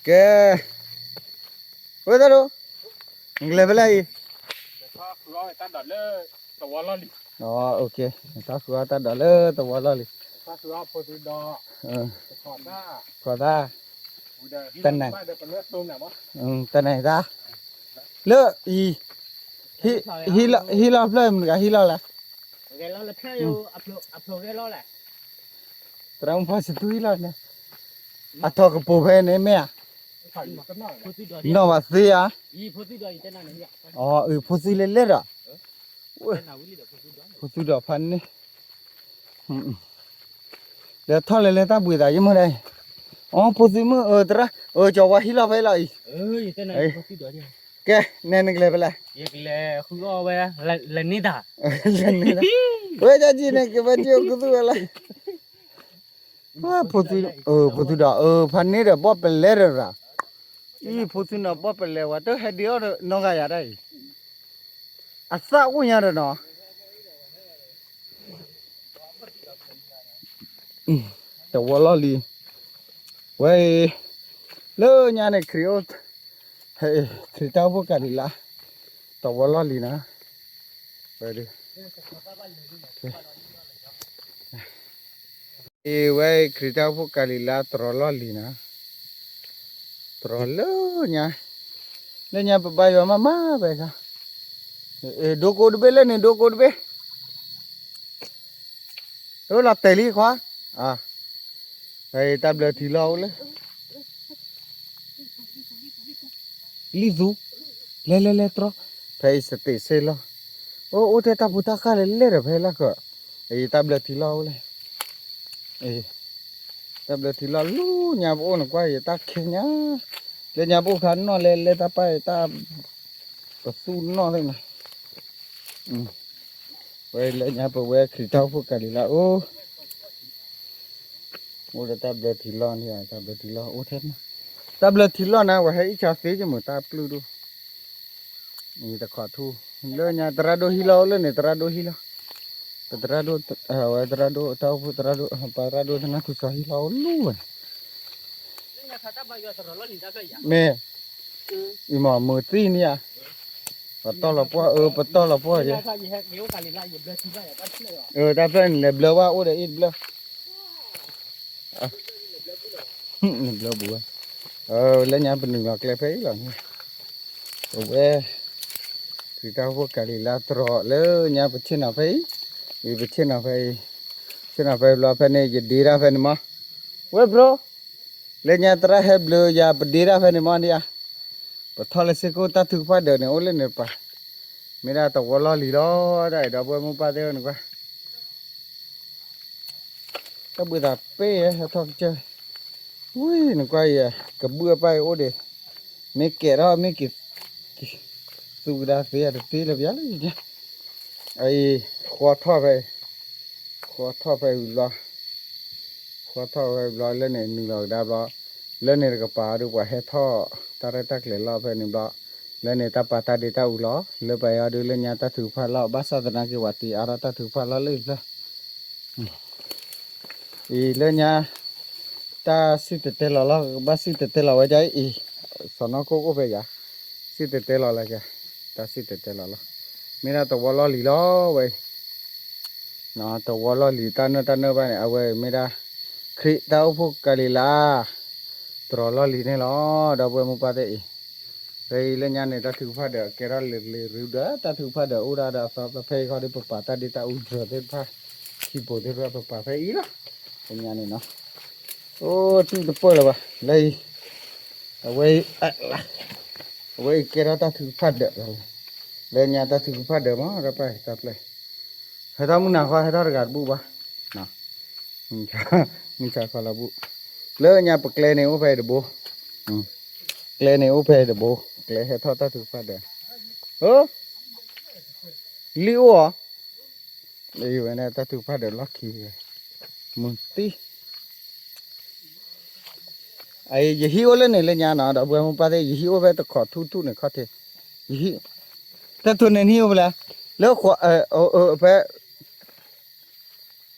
ကဲ, ဝဲတၢ်ဒိၣ်, နကလဲၤဖဲလဲၣ်အံၤ, တၢ်ဃုအီၣ်တၢ်ဒိးလၢသဝီလီၢ်လံၤ, အကဲ, တၢ်ဃုအီၣ်တၢ်ဒိးလၢသဝီလီၢ်လံၤ, တၢ်ဃုအီၣ်ဖိသုဒီး, တၢ်နၢ်, တၢ်နၢ်တၢ်, လၢအံၤ, ဟံးလီၤဖျၢၣ်မုၢ်တဂၤဟံးလီၤလဲၣ်, သရၣ်မုၣ်ဖီစသူဟံးလီၤန့ၣ်, အထီၣ်ကပိာ်ဖဲန့ၣ်မ့ၢ်ဧါ, နီၢ်ဘၣ်သ့ဧါ, အဖိသုလဲၤလဲၣ်ဒီး, ဖိသုဒီးဖးန့ၣ်, ဒီးထီၣ်လဲၤလဲၤတၢ်ဘှံးသးယမ့ၢ်ဒၣ်အံၤ, အဖိသုမုၣ်အသရၣ်, ကၠီၤဝါဟံးလီၤဖဲလီၤအံၤ, ကဲ, နဲနကလဲၤဖဲလဲၣ်, ဝဲဒၣ်ကံန့ၣ် ကဘၣ်ကၠိကသူဝဲလီၤ, ဖိသုဒီး, ဖးန့ၣ်ဒီးဘီၣ်ပလဲတရၣ်, အံၤဖိသုနီၤဘီၣ်ပလဲဝဲ တဟဲဒ့အီၣ်နီတဂၤယၤဒၣ်အံၤ, အသၣ်အိၣ်ညါဒီးနီၤ တဝီလီၢ်လံၤ, ဝဲအံၤ, လၢညါန့ၣ်ခရံာ်အိၣ်, ခရံာ်တၢ်အိၣ်ဖှိၣ်ကၤလံၤလါ, တဝီလီၢ်လံၤနီၤ, ဝဲဒၣ်, အံၤဝဲခရံာ်တၢ်အိၣ်ဖှိၣ်ကၤလံၤလါတြီၤလီၢ်လံၤနီၤ, တြီၤလၢညါ, လၢညါပဘါယွၤမးမးဝဲခါ, ဒိကိတဘ့ၣ်လၢန့ၣ် ဒိကိတဘ့ၣ် လီၤတဲာ်လံခွါ, တၢ်ဘျၢထံလီၢ်အိၣ်လၢ လံသူ, လဲၤလဲၤလဲၤတြီ, ဖဲအံၤစတ့းစ့ၢ်လီၤ, အိၣ်အိၣ်ထဲတၢ်ဖိတၢ်ဃၢ်လဲၤလဲၤဒီးဖဲလၢက, အံၤတၢ်ဘျၢထံလီၢ်အိၣ်လဲၣ်, တၢ်ဘျၢထံလီၢ်လၢညါပအိၣ်နကွၢ်အံၤ တၢ်ခဲညါ, လၢညါပအိၣ်ခါနီၢ်လဲၤလဲၤတၢ်ပၢ်အံၤတၢ်, ပသူၣ်နီၢ်သ့ၣ်နၤ ဝဲလၢညါပဝဲခရံာ်တၢ်အိၣ်ဖှိၣ်ကၤလံၤလါအိၣ်, အိၣ်ဒီးတၢ်ဘျၢထံလီၢ်န့ၣ် တၢ်ဘျၢထံလီၢ်အိၣ်ထဲန့ၣ်, တၢ်ဘျၢထံလီၢ်န့ၣ် ပှၤဟဲအံၣ်ဆီသ့ကမုာ်တၢ်ပျုၢ်ဒိၣ်, တခီထူ, လၢညါသရၣ်ဒိၣ်ဟံးလီၤအိၣ်လၢန့ၣ် သရၣ်ဒိၣ်ဟံးလီၤ, ပသရၣ်ဒိၣ်, ဝဲသရၣ်ဒိၣ်တၢ်အိၣ်ဖှိၣ်သရၣ်ဒိၣ် ပသရၣ်ဒိၣ်သနၢ်ထူစီၤဟံးလီၤအိၣ်လၢဝဲန့ၣ် မ့ၢ်, အံၤမ့ၢ်မုာ်သံန့ၣ်ဧါ, ပတီၢ်လီၤပှီၢ် အၢ ပတီၢ်လီၤပှီၢ်ယဲ, တၢ်ဖျၢၣ်န့ၣ် လဲၤဘျၢဝဲအိၣ်ဒီးအံၤတဘျၢ, နဘျၢဘူးဝဲ, လၢညါပနုာ်လီၤကျဲဖဲအံၤလီၤန့ၣ်, အဝဲ, ခရံာ်တၢ်အိၣ်ဖှိၣ်ကၤလံၤလါတြီၤလၢညါပဆ့ၣ်နီၤဖဲအံၤ, အံၤပဆ့ၣ်နီၤဖဲအံၤ, ဆ့ၣ်နီၤဖဲဘျီဖဲန့ၣ် ယဒ့တၢ်ဖဲန့ၣ်မး, ဝဲဘျီ လၢညါသရၣ်ဟဲဘျၢယၤပဒ့တၢ်ဖဲန့ၣ်မးဒံးဧါ, ပထီၣ်လၢစ့ၢ်ကီးတၢ်ထုကဖၣ်ဒၢးန့ၣ် အိၣ်လၢန့ၣ်ပၢ်, မ့ၢ်ဒၣ်တဝီလီၢ်လံၤလီၤ တၢ်အဲၣ်ဒီပုၢ်ဝဲၢ်မိၢ်ပၢ်သ့ၣ်ဧၢနကွၢ်, တၢ်ဘှံးသးပ့ၢ်ဟဲထီၣ်ကစၢၢ်, ဝံၤနကွၢ်အံၤ ကဘုၣ်အပၢ်အံၤအိၣ်ဒံး, မ့ၢ်ကဲထီၣ်မ့ၢ်က့ၤ, သူကဒါသ့အတသ့လၢၤဘၣ်လၢ, အအံၤ, ဃီထီၣ်ဖဲ, ဃီထီၣ်ဖဲဝံၤဘျီ ဃီထီၣ်ဖဲဝံၤဘျီ လၢန့ၣ်နုာ်လီၤကဒါဘျီ, လၢန့ၣ်တကပၤဒီးပှၤဟဲထီၣ်တၢ်ရဲၣ်တၢ်ကျဲၤလီၤဖဲန့ၣ်ဘျီ, လၢန့ၣ်တၢ်ပာ်တၢ်ဒ့တၢ်အူလီၤ, လၢပယီၤဒုးလၢညါတၢ်ထုကဖၣ်လီၤ ဘၣ်ဆၣ်သနာ်က့ ပှၤတ့အါထီၣ်တၢ်ထုကဖၣ်လီၤလၢအံၤဖျၢၣ် အံၤလၢညါ, တၢ်စံၣ်တဲၤတဲလီၤလီၤ ကဘၣ်စံၣ်တဲၤတဲလီၤဝဲဒ်အံၤ, စီၤနီၢ်ခိၣ်အိၣ်ဖဲယၤ, စံၣ်တဲၤတဲလီၤလၢက, တၢ်စံၣ်တဲၤတဲလီၤလီၤ, မ့ၢ်ဒၣ်တဝီလီၢ်လံၤလီၤဝဲအံၤ, တဝီလီၢ်လံၤတၢ်နၢတၢ်နၢဘၣ်န့ၣ် အဝဲမ့ၢ်ဒၣ်, ခရံာ်တၢ်အိၣ်ဖှိၣ်ကၤလံၤလါ, တြီၤလီၢ်လံၤန့ၣ်လီၤ ဒီပုၢ်ဝဲၢ်မိၢ်ပၢ်သ့ၣ်အံၤ ဖဲအံၤလၢညါန့ၣ် တၢ်ထုကဖၣ်ဒီးကဲထီၣ်လံၤလံၤရူဒီး တၢ်ထုကဖၣ်ဒီးအိၣ်ဒၣ်ဒီးအသီဖဲအံၤဃီဒီး ပပာ်တၢ်ဒ့တၢ်အူတြၢၤသ့ၣ်တဖၣ်, ခံဘိးသ့ၣ်တဖၣ် ပပာ်ဖဲအံၤလီၤ, လၢညါန့ၣ်နီၤ, အိၣ်တံၢ်တပၢၢ်လၢၤဘၣ် လၢအံၤ, အဝဲအံၤ, အဝဲအံၤကဲထီၣ်တၢ်ထုကဖၣ်ဒီး, လၢညါတၢ်ထုကဖၣ်ဒီးမ့ၢ်ဒီးပၢ်တၢ်ဖျၢၣ်, ဟဲထီၣ်မုၢ်နၤဃီဟဲထီၣ်တဂၤတဘူၣ်ဘၣ် မုၢ်ဆါခီလီၤဘူၣ်, လၢညါပကျဲန့ၣ်အိၣ်ဖဲအံၤတဘိ, ကျဲန့ၣ်အိၣ်ဖဲအံၤတဘိ, ကျဲဟဲထီၣ်တၢ်ထုကဖၣ်ဒီး, လံၣ်အိၣ်ဧါ, အံၤဝဲန့ၣ်တၢ်ထုကဖၣ်ဒီးလီၢ်ခံ, မုၢ်တံၢ် အံၤ ယဟံၣ်အိၣ်လၢန့ၣ်လၢညါနီၤ ဒီပုၢ်ဝဲၢ်မိၢ်ပၢ်သ့ၣ် ယဟံၣ်အိၣ်ဖဲတခီထူၣ်ထူၣ်န့ၣ်ခီၣ်ထံး, ယဟံၣ်, တၢ်ထူၣ်န့ၣ်နဟံၣ်အိၣ်ဖဲလဲၣ်, လၢ, ဖဲ,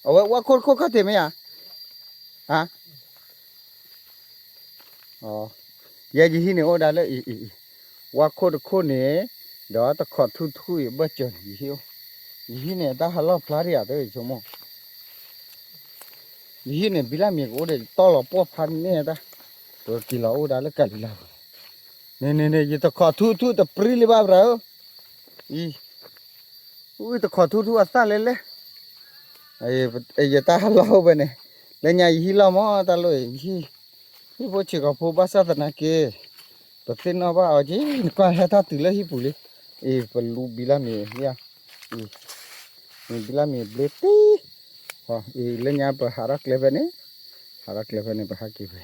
အဝဲဝါခိၣ်တခိၣ်ခီၣ်ထံးမ့ၢ်ဧါ, ဟါ, အ ယဲယဟံၣ်န့ၣ်အိၣ်ဒၣ်လၢအံၤအံၤအံၤ, ဝါခိၣ်တခိၣ်န့ၣ်, ဒီးတခိးထူထူအံၤဘၢၣ်စၢၤန့ၣ် ယဟံၣ်အိၣ်, ယဟံၣ်န့ၣ် တၢ်ဟးလီၢ်ဖျါတယၤသ့ဆိကမိၣ်, ယဟံၣ်န့ၣ် ဘံလၢမ့ၢ်ကအိၣ်ဒီး တီၢ်လီၤပှီၢ်ဖးန့ၢ်တၢ်, ပက့ၤလီၤအိၣ်ဒၣ်လၢကၤလံၤလါပူၤ, န့ၣ်န့ၣ်န့ၣ် ယတခိးထူထူတပြံလံဘၣ် ပြၢ်ဧၢ, အံၤ, အံၤတခိးထူထူအသၣ်လဲၣ်လဲၣ် ယတၢ်ဟးလီၢ်အိၣ်ဖဲန့ၣ်, လၢညါယဟံၣ်လီၢ်မး တၢ်လိၣ်အံၤ ယဟံၣ်, ဟံၣ်ဖိဆံးကီၢ်ဖိဘၣ်ဆၣ်သနာ်က့, ပသ့ၣ်နီၣ်ဘၣ်အီၤက့ၤ နကွၢ်ဟဲထီၣ်တုၤလၢဟံၣ်ပူၤလံ, အံၤ ပလူဘံလၢမ့ၢ်ယါ, အံၤ, ဘံလၢမ့ၢ်ဘျ့တံၢ်, အံၤလၢညါပဟးထီၣ်ကျဲဖဲန့ၣ်, ဟးထီၣ်ကျဲဖဲန့ၣ် ပဟးက့ၤဖဲ, ဒီး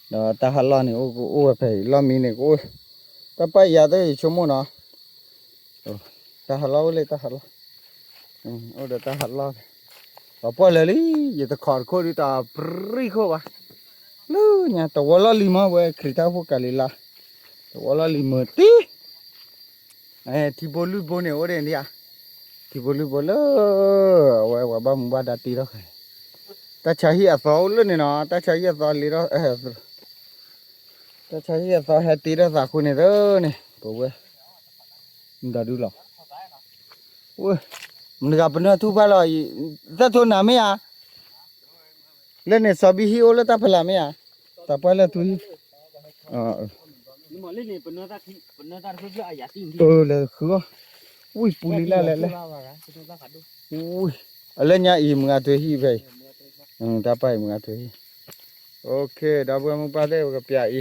တၢ်ဟးလီၢ်န့ၣ်အိၣ်ကအိၣ်ဝဲဖဲအံၤ လီၢ်မံန့ၣ်ကအိၣ်, တၢ်ပာ်ယၤသ့ယဆိကမိၣ်နီၤ တၢ်ဟးလီၢ်အိၣ်လၢတၢ်ဟးလီၢ်, အိၣ်ဒီးတၢ်ဟးလီၢ်, ပှၤပှၢ်လၢာ်လံ, ယတခိးတခိၣ်ဒုးတပြံခိၣ်ဘၣ်, လၢညါတဝီလီၢ်လံၤမး ဝဲခရံာ်တၢ်အိၣ်ဖှိၣ်ကၤလံၤလါ, တဝီလီၢ်လံၤမုာ်တံၢ်, ထံဖိလွံၢ်ဖိန့ၣ်အိၣ်ဒ်န့ၣ်ဧါ, ထံဖိလွံၢ်ဖိလၢ, အဝဲပှၤဘၣ်မူဘၣ်ဒါတ့ထီၣ်ဃဲ, တၢ်ဆါဟံၣ်အသီအိၣ်လၢန့ၣ်နီၤ တၢ်ဆါဟံၣ်အသီလ့ထီၣ် တၢ်ဆါဟံၣ်အသီဟဲတ့ထီၣ်သးဃိန့ၣ်သၢန့ၣ် ပဝဲ, မတၤဒုလီၤ, မတၤဂၤပနၢ်ထူၣ်ဖးလီၤ, သၢထိနၤမ့ၢ်ဧါ, လၢန့ၣ်စီၤဘံဟံၣ်အိၣ်လၢတၢ်ဖီလာ်မ့ၢ်ဧါ, တၢ်ပှၢ်လၢထူဟံၣ်, လၢဃုအီၤ, ဝံၢ်ပူၤလံလၢ်လဲၣ်လဲၣ်, ဝံၢ်အလၢညါအံၤမုၢ်ဂၤထွဲဟံၣ်ဖဲအံၤ, တၢ်ပာ်အံၤမုၢ်ဂၤထွဲဟံၣ် OK ဒီပုၢ်ဝဲၢ်မုၢ်ပၢ်သ့ၣ် ပကပျးအံၤ,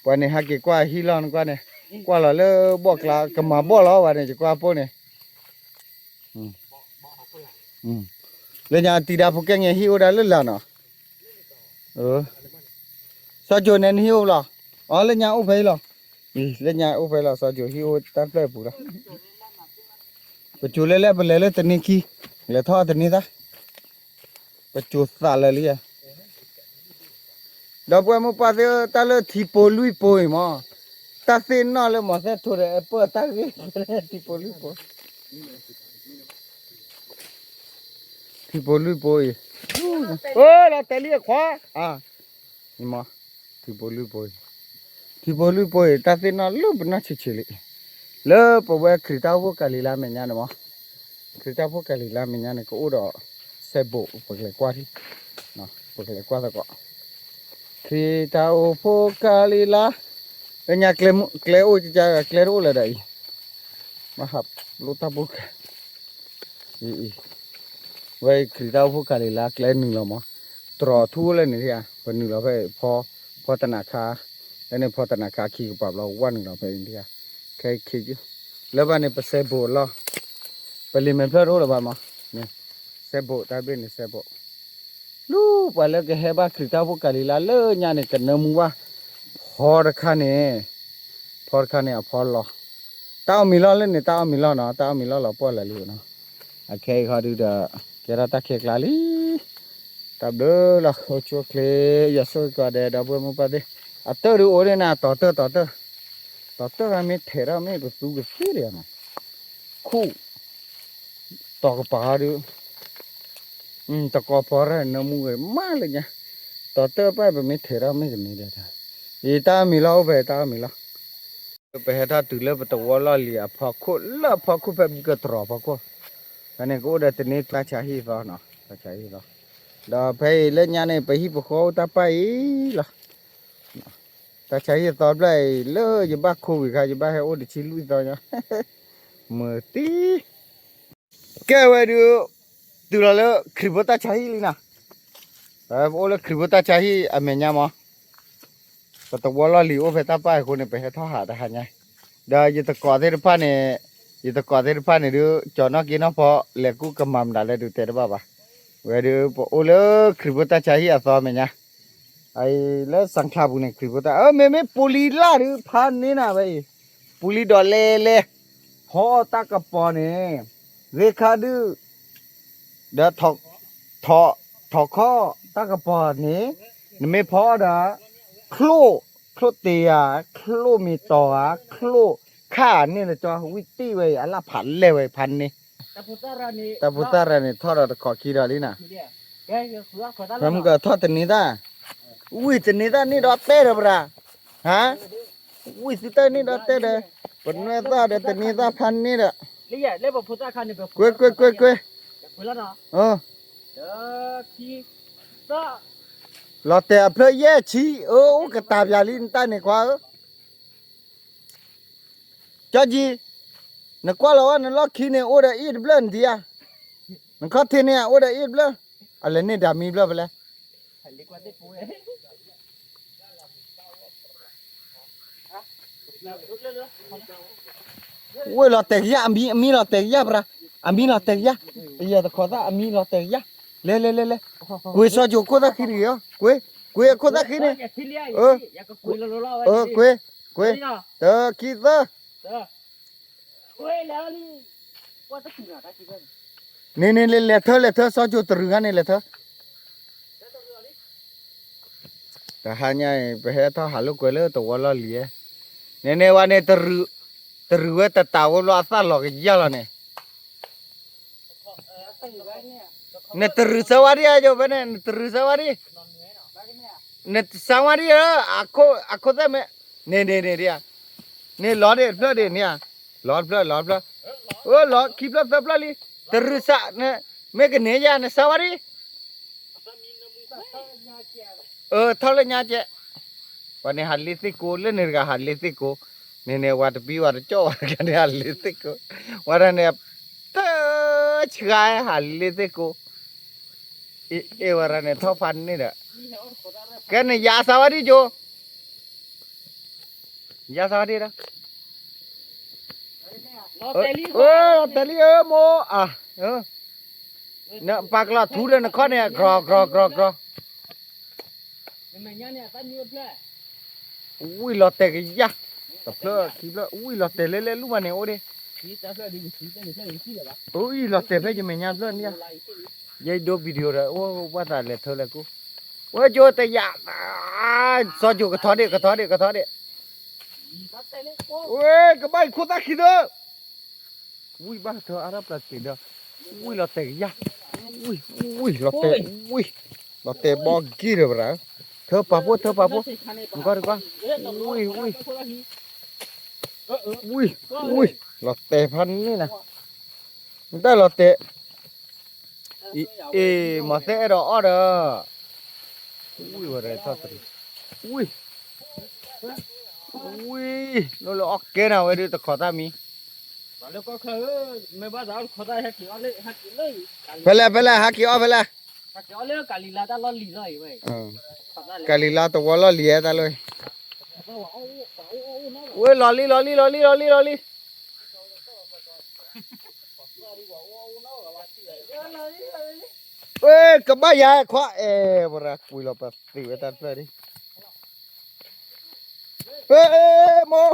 ပှၤန့ၣ်ဟဲက့ၤကွၢ်ဟံၣ်လီၢ်နကွၢ်န့ၣ်, ကွၢ်လီၤလၢဘီၣ်ကျါ ကမၤဘီၣ်လီၤဝဲန့ၣ် ယကွၢ်ဖိန့ၣ်, လၢညါတံၤဒါဖိကဲငယ်ဟံၣ်အိၣ်ဒၣ်လၢလၢ်နီၤ, စီၤကိၤနဲနဟံၣ်အိၣ်လီၤ, အီ လၢညါအိၣ်ဖဲအံၤလီၤ, လၢညါအိၣ်ဖဲလီၤ စီၤကိၤဟံၣ်အိၣ်တၢ်ဖျၢၣ်အပူၤလီၤ, ပစိၤလၢလဲၣ်ပလဲၤလၢတနံၤခံ, လဲၤထီၣ်တနံၤသၢ ပစိၤသးလၢာ်လံဧါ, ဒီပုၢ်ဝဲၢ်မုၢ်ပၢ်သ့ၣ်ဧၢ တၢ်လၢထံပိာ်လွံၢ်ပိာ်အံၤမး, တၢ်သ့ၣ်နီၣ်လၢမီၤသဲၣ်ထိဒီး အဲပၢၢ်တၢ်ဂ့ၢ် ထံပိာ်လွံၢ်ပိာ်, ထံပိာ်လွံၢ်ပိာ်အံၤ, လီၤတဲာ်လံအခွါ, အံၤမး, ထံပိာ်လွံၢ်ပိာ်အံၤ, ထံပိာ်လွံၢ်ပိာ်အံၤ တၢ်သ့ၣ်နီၣ်လၢပနီၢ်ဆံးဆံးလံ, လၢပဝဲခရံာ်တၢ်အိၣ်ဖှိၣ်ကၤလံၤလါမဲာ်ညါန့ၣ်မး ခရံာ်တၢ်အိၣ်ဖှိၣ်ကၤလံၤလါမဲာ်ညါန့ၣ် ကအိၣ်ဒီး စဲးဘိး ပကလဲၤကွၢ်ထံၣ်, ပကလဲၤကွၢ်သကိး, ခရံာ်တၢ်အိၣ်ဖှိၣ်ကၤလံၤလါ, လၢညါကျဲအိၣ်ကကါ ကျဲတအိၣ်လၢၤဒီးအံၤ, မၤဟးလိတၢ်ဖိၣ်ဃဲ အံၤ, ဝဲခရံာ်တၢ်အိၣ်ဖှိၣ်ကၤလံၤလါ ကျဲနုာ်လီၤမး, တြီၤထူလၢန့ၣ်ဧါ, ပနုာ်လီၤဖဲ ဖီတနၤခါ, လၢန့ၣ်ဖီတနၤခါခံကပၤဘျီ ဝဲနုာ်လီၤဖဲအံၤဧါ, ခဲအံၤခံ, လၢဘၣ်န့ၣ် ပစဲးဘိးလီၤ, ပလံာ်မဲာ်ဖျၢၣ်တအိၣ်လၢၤဘၣ်မး, စဲးဘိး တၢ်ဘ့ၣ်န့ၣ် စဲးဘိး လူၤပှၤလၢကဟဲဘၣ်ခရံာ်တၢ်အိၣ်ဖှိၣ်ကၤလံၤလါလၢညါန့ၣ် ကနၢမူဘၣ်, ဖီတခါန့ၣ်, ဖီတခါန့ၣ်အဖီလီၤ, တၢ်အီၣ်မံၤလီၢ်လၢန့ၣ် တၢ်အီၣ်မံၤလီၢ်နီၤ တၢ်အီၣ်မံၤလီၢ်လီၤပှီၢ်လၢာ်လံနီၤ, အခဲအံၤခီဒုဒီး, ကဲထီၣ်တၢ်ခဲကျါလံ, တၢ်ဘျုးလီၤ အိၣ်ဆူၣ်အိၣ်ချ့, ယွၤဆိၣ်ဂ့ၤကီးဒဲး ဒီပုၢ်ဝဲၢ်မုၢ်ပၢ်သ့ၣ်, အတၢၢ်ဒုအိၣ်န့ၣ်နၤ တီၤတၢၢ်တီၤတၢၢ်, တီၤတၢၢ်ဂၤမ့ၢ်ထဲးထီၣ်မ့ၢ်ပသူကသ့လံနီၤ, ခူၣ် တီၤကပၤဒု တကိးဖီရဲၣ်နၢမူဂ့ၤမးလၢညါ, တီၤတၢၢ်ပၢ်ပမ့ၢ်ထဲးထီၣ်မ့ၢ်ကန့ၢ်ဒီး, အံၤတၢ်အီၣ်မံၤလီၢ်အိၣ်ဖဲတၢ်အီၣ်မံၤလီၢ်, ပဟဲထီၣ်တုၤလၢပတဝီလီၢ်လံၤအဖီခိၣ် လၢအဖီခိၣ်ဖဲဘုကတြီၤဖီခိၣ်, ဖဲန့ၣ်ကအိၣ်ဒီးတန့ၢ်တၢ်ဆါဟံၣ်သီနီၤ တၢ်ဆါဟံၣ်သီ, ဒီးဖဲအံၤလၢညါန့ၣ် ပဟံၣ်ပဃီအိၣ်တၢ်ပာ်အံၤလီၤ တၢ်ဆါဟံၣ်သီဖျၢၣ်အံၤ လၢယဘၣ် COVID ခါ ယဘၣ်ဟဲအိၣ်တဆံလွံၢ်သီညါ, မုာ်တံၢ်, ကဲဝဲဒုး, တုၤလီၤလၢခရံာ်ဖိတၢ်ဆါဟံၣ်လံနီၤ, ပအိၣ်လၢခရံာ်ဖိတၢ်ဆါဟံၣ်အမဲာ်ညါမး, ပတဝီလီၢ်လံၤအိၣ်ဖဲတၢ်ပာ်အဃိန့ၣ် ပဟဲထီၣ်ဟးတဟါညါ, ဒီးယသကိးသ့ၣ်တဖၣ်န့ၣ်, ယသကိးသ့ၣ်တဖၣ်န့ၣ်ဒုး ကၠီၤနီၣ်က့ၤနီၣ်ဖီ လဲၤကူကမၤမတၤလဲၣ်ဒုးတဲတဘၣ်ဘၣ်, ဝဲဒုး ပအိၣ်လၢခရံာ်ဖိတၢ်ဆါဟံၣ်အသီအမဲာ်ညါ အအံၤလၢစၣ်ချၢပူၤန့ၣ် ခရံာ်ဖိတၢ် အၢ မ့မ့ၢ်ပူၤလံၤလၢ်ဒုး ဖးန့ၢ်နၤဝဲအံၤ, ပူၤလံၤဒီးလဲၤလဲၤ, ဖီအီၣ်တၢ်ကပီၤန့ၣ်, ဂ့ၤခါဒုး, ဒီး, ထီၣ်ခီၣ်တၢ်ကပီၤန့ၣ်, နမ့ၢ်ဖီအီၣ်ဒီး, ချိၣ်, ချိၣ်တ့ၢ်ဧါ, ချိၣ်မ့ၢ်တီၤဧါ, ချိၣ်ခါန့ၣ်လၢကၠီ ဝံၣ်တံၢ်ဝဲအံၤ အလၣ်ဖးလဲၢ်ဝဲအံၤဖးန့ၢ် တၢ်ဖိသၣ်ရၤန့ၣ် ထီၣ်ဒီးတခီခံဒီးလံနၤ, ဖဲမုၢ်ကထီၣ်တန့ၤသၣ်, ဝံၣ်တန့ၤသၣ်န့ၣ်ဒီးတဲဒီးပရၤ, ဟါ, ဝံၣ်သုတၢ်န့ၣ်ဒီးတဲဒီး, ပနွဲၣ်သၣ်ဒီးတန့ၢ်သၣ်ဖးန့ၣ်ဒီး, ကွ့ကွ့ကွ့ကွ့, လီၤတဲာ်အဖျၢၣ်ယဲၢ်ဆံ, အအိၣ်ကတၢၢ်ပၠးလံနတၢ်န့ၣ်ခွါဧၢ, ကၠီကၠံ, နကွၢ်လီၤဝဲနလီၢ်ခံန့ၣ် အိၣ်ဒီးအ့ၣ်တဘျၢၣ်နထံၣ်ဧါ, နခီၣ်ထံးန့ၣ် အိၣ်ဒီးအ့ၣ်တဘျၢၣ်, အလဲၤန့ၢ်ဒၣ်မံဘျၢၣ်ဖဲလဲၣ် ဝ့ၢ်လီၤတဲာ်ကယၢ်, အမံၤ, အမံၤလီၤတဲာ်ကယၢ် ပြၤ, အမံၤလီၤတဲာ်ကယၢ်, ယတခိးသၣ်အမံၤလီၤတဲာ်ကယၢ်, လဲၤလဲၤလဲၤလဲၤ, ကွ့စီၤကိၤခိၣ်သၣ်ဃံတဂ့ၤ, ကွ့, ကွ့အခိၣ်သၣ်ဃံန့ၣ်, ကွ့, ကွ့, တၢ ခံ သၢ န့ၣ်န့ၣ် လဲၤလဲၤထၢ လဲၤထၢ စီၤကိၤတရူးခါန့ၣ် လဲၤထၢ တဟါညါအံၤ ပဟဲထီၣ်ဟးလိာ်ကွဲလၢတဝီလီၢ်လံၤဧဲ, န့ၣ်န့ၣ်ဝဲန့ၣ် တရူးဝဲတတးဝဲဘျီအသၣ်လီၤကယၢ်လီၤန့ၣ်, နတရူးစၢဝါဒံဧါ ယိၤဖဲန့ၣ် နတရူးစၢဝါဒံ, နစၢဝါဒံဧၢ, အခိၣ်သၣ်မဲ, န့ၣ်န့ၣ်န့ၣ်ဒံဧါ, န့ၣ်လီၤဒံးတဖျၢၣ်ဒံးန့ၣ်ဧါ, လီၤတဖျၢၣ်လီၤတဖျၢၣ်, အၢ လီၤခံဖျၢၣ်သၢဖျၢၣ်လံ, တရူးစၢ, မ့ၢ်ကန့ၢ်ယၤ နစၢဝါဒံ အၢ ထီၣ်လၢညါကဲး, ပှၤန့ၣ်ဟးလ့သ့ၣ်ကိး လၢန့ၣ်တဂၤဟးလ့သ့ၣ်ကိး, န့ၣ်န့ၣ် ဝၤတပံၤဝၤတကၠီၣ်ဝဲတဂၤန့ၣ်ဟးလ့သ့ၣ်ကိး, ဝဲဒၣ်န့ၣ်, တဆှါဟးလ့သ့ၣ်ကိး, အ့ၣ်ဝဲဒၣ်န့ၣ် ထီၣ်ဖးန့ၣ်ဒီး, ကဲန့ၣ် ယၤစၢဝါဒံကၠိ, ယၤစၢဝါဒံဒီး တဲလံဧၢမိၢ်, ပာ်ကလီၤထူလၢနခီၣ်န့ၣ် ကြီၤကြီၤကြီၤကြီၤ, ဝံၣ်လီၤတဲာ်ကယၢ်, တဖျၢၣ်ခံဖျၢၣ် ဝံၣ်လီၤတဲာ်လၢလဲၣ်လူၢ်မးန့ၣ်အိၣ်ဒံး, ဝံၣ်လီၤတဲာ်ဖဲယမဲာ်ညါဖျၢၣ်န့ၣ်ဧါ, ယဲဒိ video ဒီး အိၣ်ဘၣ်သးလဲၤထၢလဲၤကူ, ဝဲကၠိတယၤ, စီၤကၠိကထီၣ်ဒံး ကထီၣ်ဒံး ကထီၣ်ဒံး, ဝဲကဘၣ်ယခိၣ်သၣ်ခံသၢ ဝံၣ်ဘၣ်ထၢအါထီၣ်ပျၢၤတ့ၢ်ဒီး, ဝံၣ်လီၤတဲာ်ကယၢ်, ဝံၣ်, ဝံၣ်လီၤတဲာ်, ဝံၣ်, လီၤတဲာ်ဘီက့ၢ်ဒီးပရၤ, ထၢပာ်ဖှိၣ် ထၢပာ်ဖှိၣ်, နကွၢ်တကွၢ်, ဝံၣ်, ဝံၣ်, ဝံၣ်, လီၤတဲာ်ဖးန့ၣ်နၤ, နတၢ်လီၤတဲာ် အ့ၣ်, မၤသဲအဲၣ်ဒိးအီၣ်ဒီး, ဝံၣ်ဝဲဒၣ်ထီၣ်တရံး, ဝံၣ်, ဝံၣ်, လၢလၢအီၣ်ကဲနၤဝဲဒုးတခိးသၣ်မံ, ဖဲလဲၣ် ဖဲလဲၣ် ဟးက့ၤအီၣ်ဖဲလဲၣ်, ကၤလံၤလါတဝီလီၢ်လံၤဧဲတၢ်လီၤ, ဝဲလီၤလံ လီၤလံ လီၤလံ လီၤလံ လီၤလံ ဝဲကဘၣ်ယၤခွါအဲၣ် ပရၤကွံာ်လီၤပသံးဝဲတၢ်တဖျၢၣ်ဒံး, ဝဲမိၢ်,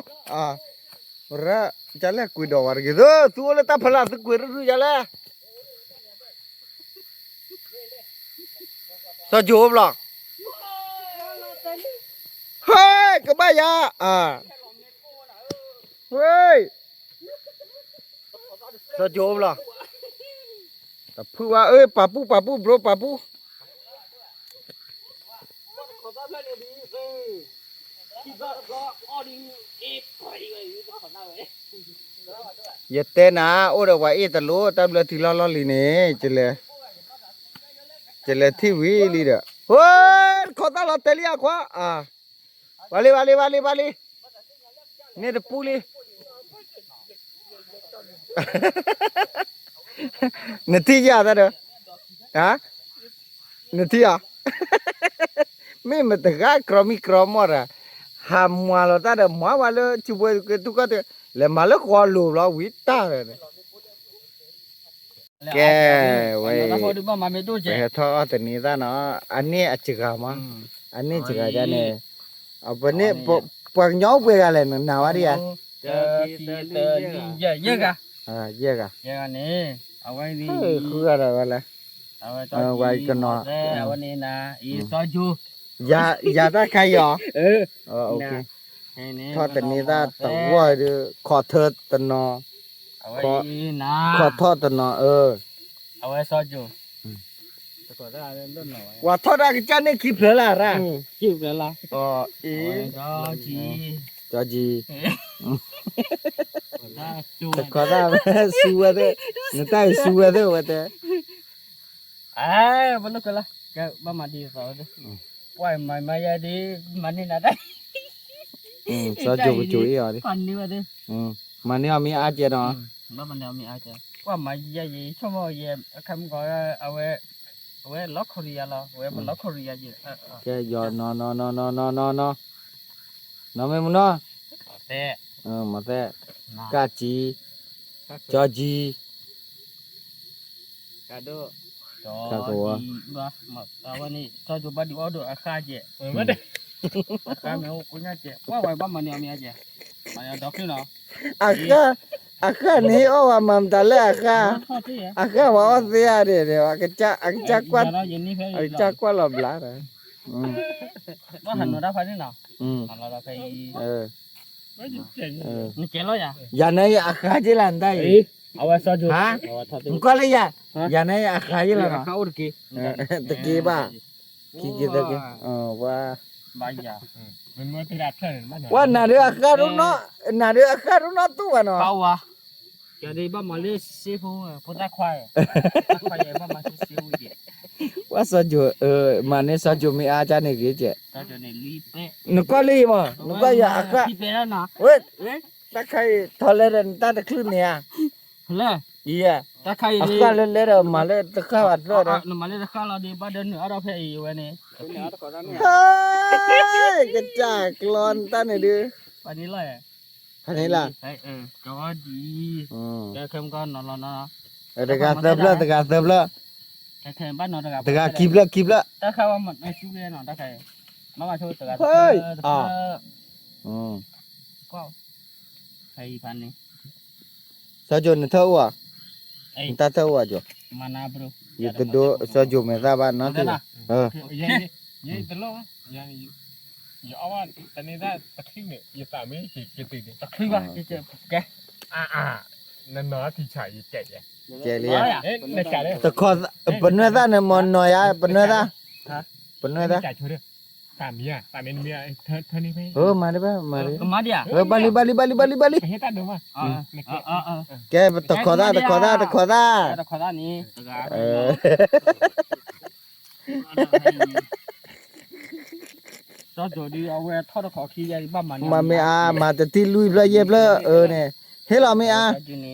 ပရၤ, ကလဲၣ်ကွံာ်ဒီးဝဲတဂ့ၤ, သုအိၣ်လၢတၢ်ဖီလာ် သုကွံာ်ရူၢ်ရူၢ်ယၤလဲၣ် စီၤကၠိဘျီ, ဟဲ, ကဘၣ်ယၤ, ဝဲ, စီၤကၠိဘျီ, တဖုဝဲအၢ ပာ်ပူၣ် ပာ်ပူၣ် bro ပာ်ပူၣ်, ယတဲနၤ အိၣ်ဒီးပှၤအ့ၣ်တလိၣ် တၢ်ဘျၢထံလီၢ်လီၢ်လံၤန့ၣ်, ကလဲၤထံၣ်ဝံၤလံဒီး, ဝဲ, တခိးသၣ်လီၤတဲာ်လံအခွါ, ဘၣ်လံ ဘၣ်လံ ဘၣ်လံ ဘၣ်လံ, န့ၣ်တပူၤလံ နထံၣ်ယၤသးဒီး, နထံၣ်ဧါ, မ့ၢ်မတဂၤကြီမံကြီမီၢ်တၢ်, ဟးမၤလီၤတၢ်ဒီး မၤဝဲလၢထံဘိကတူၢ်ကီၢ်တၢၢ်, လဲၤမၤလၢဃီလိၤဘျီဝံၤတၢ်ဒီး ကဲ, ဝဲအံၤ, ပဟဲထီၣ်အီၣ်တနံၤသၣ်နီၤ, အန့ၣ်အစှၤမး, အန့ၣ်စှၤဒ်န့ၣ်, ပန့ၣ်, ပှၤကညီအိၣ်ပှဲၤဂၤလဲၣ် နနာ်ဝဲဒ်ဧါ, ယဲၢ်ဂၤ, ယဲၢ်ဂၤ, ဃုဂၤဒီးဝဲလဲၣ်, ဝဲကနီၤ, ယၤတၢ်ခါအံၤအီၤ, ထီၣ်တနံၤသၣ်တဝီဒီး ခိးထၢတနီၤ, ခိးထီၣ်တနီၤ, အဝဲစီၤကၠိၤ, ပှၤထီၣ်တၢ်ကစၢ်န့ၣ်ခံဖျၢၣ်လၢ်ရၣ်, ခံဖျၢၣ်လၢ်, အီၤအံၤ, ကၠီကၠံ, တခီသၣ်ဝဲ စူဝဲသ့ၣ်, နတၢ်အံၤစူဝဲသ့ၣ်ဝဲတဲ, အဲ ပလိာ်ကွဲလၢ်, ကဲဘၣ်မၤဒ်သိးဝဲသ့ၣ်, ပှၤမၤမၤယဲဒ်, မၤန့ၢ်နၤတၢ် စီၤကၠိၤကၠိၤအံၤအီၤ, မၤန့ၢ်အီၤမ့ၢ်အါကဲဒီး, ဘၣ်မၤန့ၢ်အီၤမ့ၢ်အါကဲ, ပှၤမၤယဲယဲ ဆိကမိၣ်ယဲ, အခါမုၢ်ဂီၤ, အဝဲ, အဝဲလီၤခိရံယါလီၤ, အဝဲပလီၤခိရံယါယဲ, ကဲယီၤနီၤနီၤနီၤနီၤနီၤနီၤ, နီၢ်မ့ၢ်မနုၤ, မသဲ, ကၢ်ကၠံ, ကၠီကၠံ ကဒိၣ်, ကဝီၤ, အဝဲန့ၣ် စီၤကၠိၤဘၣ်ဒုးအီၣ်ဒိၣ်အဃၢ်ကဲ, အဃၢ်မ့ၢ်အိၣ်ကိးညါကဲ, ပှၤဝဲဘၣ်မၤန့ၢ်အီၤမ့ၢ်အါကဲ, မၤန့ၢ်အီၤဒီဖျၢၣ်နီၤ, အဃၢ်, အဃၢ်န့ၣ်အီၣ်ဝဲမၤမတၤလၢအဃၢ်, အဃၢ်ဝဲအီၣ်သ့ဧါဒဲး, အကစၢ်ကွၢ်လီၤဘျါဒီး, ဘၣ်ဟးနီၤတၢ်ဖးန့ၣ်နီၤ, နကဲလီၤယၤ, ယၤန့ၣ်အဃၢ်က့လၢနတၢ်အံၤ, အဝဲစီၤကၠိၤ, နကွၢ်လၢယၤ, ယၤန့ၣ်အဃၢ်က့လီၤနီၤ, တက့ဘၣ်, ခံက့သၢက့, ဝါ, ပှၤနၤဒုးအဃၢ်ဒိၣ်နီၢ်, နၤဒုးအဃၢ်ဒိၣ်နီၢ်တူၢ်ဘၣ်နီၤ, ယၤဒုးဘၣ်မၤလၢစ့ဖိ, ဖိသၣ်ခွါ, ခွါယဲဘၣ်မၤလၢစ့ဖိယဲ, ပှၤစီၤကၠိၤ, မၤန့ၢ်စီၤကၠိၤမ့ၢ်အါကၢ်န့ၣ်ဂ့ၤကဲ, နကွၢ်လံမး, နကွၢ်ယၤအဃၢ်, ဝဲ, တၢ်ခါအံၤ ထီလဲဒီးနတၢ်တချုးန့ၣ်ဧါ, အဃၢ်လၢလဲဒီးမၤလၢတဃၢ်ဘၣ်တဖျၢၣ်ဒီး, နမၤလၢတဃၢ်လီၤဒီး ဘၣ်ဒီးနုာ်အါထီၣ်ဖဲအံၤဝဲန့ၣ်, ဟဲ, ကစၢ်ကျီနတၢ်န့ၣ်ဒုး, ဖးန့ၣ်လီၤ, ဖးန့ၣ်လီၤ, တဂၤသၢဖျၢၣ် တဂၤသၢဖျၢၣ်, တဂၤခံဖျၢၣ်ခံဖျၢၣ်, ဟဲ, စီၤကၠိၤနထၢၣ်အိၣ်ဧါ, နတၢ်ထၢၣ်အိၣ်ဧါကၠိၤ, ယတဒိစီၤကၠိၤမဲာ်သၣ်ဘၣ်နီတထံၣ်, ယအီၣ်ဘၣ်တန့ၢ်သၣ်တချုးန့ၣ် ယသးမ့ၢ်က့ၤက့ၤတ့ၢ်န့ၣ် တချုးဘၣ်, ကဲ, နနီၤထံဆးယကဲး, ကဲလံ, ပနွဲၣ်သၣ်န့ၣ်မ့ၢ်နီၤယါ, ပနွဲၣ်သၣ်, ပနွဲၣ်သၣ်, မၤဒံးဘၣ်, မၤဒံး, ဘၣ်လံ ဘၣ်လံ ဘၣ်လံ ဘၣ်လံ, ကဲ တခိးသၣ် တခိးသၣ် တခိးသၣ်, မၤမ့ၢ်အါ မၤတထံၣ်လွံၢ်ဖျၢၣ်ယဲၢ်ဖျၢၣ်အၢန့ၣ်, ဟ့ၣ်လီၤမ့ၢ်အါ,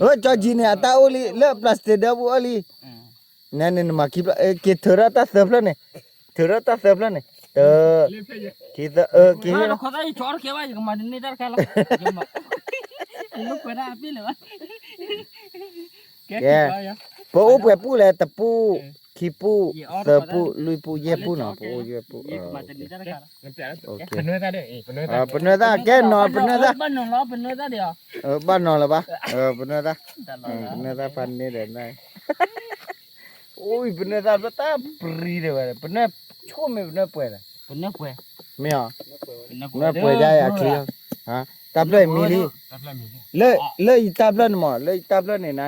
အၢ ကၠီကၠံန့ၣ် အတၢ်အိၣ်လံ လၢ plastic ဒၢပူၤအီၣ်လံ, နန့ၣ်နမၤခံဖျၢၣ် က့ၤထုးထီၣ်တၢ်သၢဖျၢၣ်န့ၣ်, ထုးထီၣ်တၢ်သၢဖျၢၣ်န့ၣ်, တ, ခံသၢ, အၢ က့ၤဟ့ၣ်လီၤ, ကဲ, ပအိၣ်ပှဲၤပူၣ်လဲၣ် တပူၣ်, ခံပူၣ်, သၢပူၣ်, လွံၢ်ပူၣ်, ယဲၢ်ပူၣ်နီၤ, ပအိၣ်ယဲၢ်ပူၣ်, ပနွဲၣ်သၣ်, ကဲနီၤ ပနွဲၣ်သၣ်, ဘၣ်နီၤလၢၤဘၣ်, ပနွဲၣ်သၣ်, ပနွဲၣ်သၣ်ဖးန့ၢ်ဒီးန, အိၣ် ပနွဲၣ်သၣ်ဖျၢၣ်တၢ်ပရံၤဒဲးဝဲ, ပနွဲၣ်ဆိၣ်မ့ၢ်ပနွဲၣ်ပှဲၤလဲၣ်, မ့ၢ်အီၤ, ပနွဲၣ်ပှဲၤဒ်အံၤအချံ, တၢ်ဖျၢၣ်အံၤမံၤလံ, လၢအံၤတၢ်ဖျၢၣ်န့ၣ်မး လၢအံၤတၢ်ဖျၢၣ်န့ၣ် န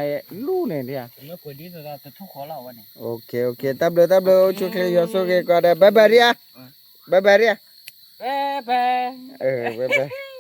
လူၢ်န့ၣ်ဒ်ဧါ, တၢ်ဘျုးတၢ်ဘျုး အိၣ်ဆူၣ်ချ့ယွၤဆိၣ်ဂ့ၤကိးဂၤဒဲး bye bye ဒ်ဧါ, bye bye ဒ်ဧါ, ဘဲဘဲ